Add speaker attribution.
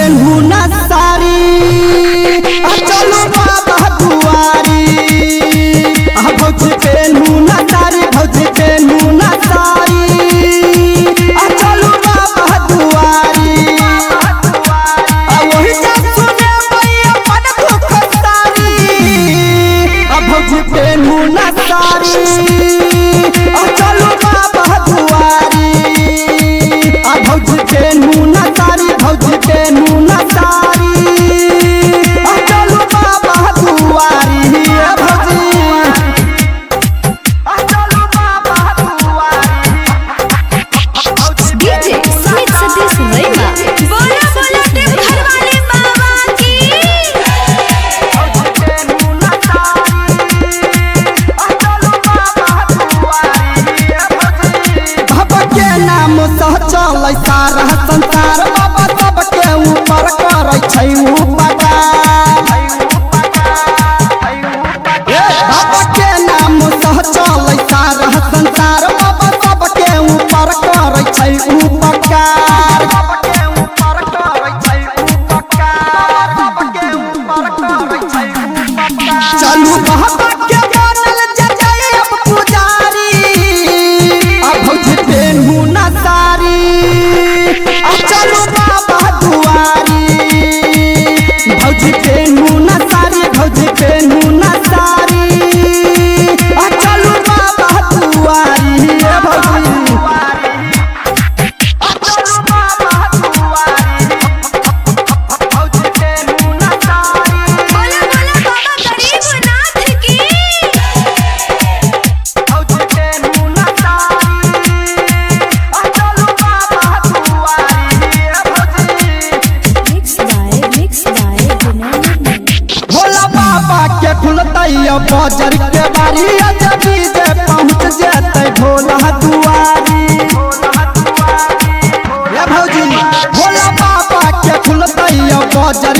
Speaker 1: पेन्हू ना साड़ी, आ चलू बाबा दुआरी। आ भौजी पेन्हू ना साड़ी, भौजी पेन्हू ना साड़ी, आ चलू बाबा दुआरी। आ वही जा सुने अपन दुख सारी, आ भौजी पेन्हू ना साड़ी, आ चलू बाबा दुआरी। आ भौजी पेन्हू ना साड़ी, भौजी पेन्हू ना साड़ी, आ चलू बाबा दुआरी। आ भौजी आ चलू बाबा दुआरी।
Speaker 2: डीजे सुमित सतीश वर्मा।
Speaker 3: बोलो बोलो देवघर वाले बाबा की।
Speaker 1: भौजी पेन्हू ना साड़ी, आ चलू बाबा दुआरी। बाबा के नाम से चलै सारा संसार, बाबा सबके ऊपर करै छै उपकार। बाबा के नाम से चलै सारा संसार, बाबा सबके ऊपर करै छै उपकार। चलू बाबा के बनल जय अब पुजारी, आ भौजी पेन्हू ना साड़ी, आ चलू बाबा दुआरी। भौजी पेन्हू ना साड़ी, भौजी पेन्हू ना साड़ी, आ चलू बाबा दुआरी। ए भौजी आ चलू बाबा दुआरी। भौजी पेन्हू ना साड़ी,
Speaker 3: बोलो बोलो बाबा गरीबनाथ की।
Speaker 1: भौजी पेन्हू ना साड़ी, आ चलू बाबा दुआरी। ए भौजी
Speaker 2: mix by Vinay Nirmal.
Speaker 1: Bhola बाबा के खुलतै बजर के बारी, अजबी जे पहुँच जेतै भोला दुआरी। ए भौजी भोला बाबा के खुलतै बजर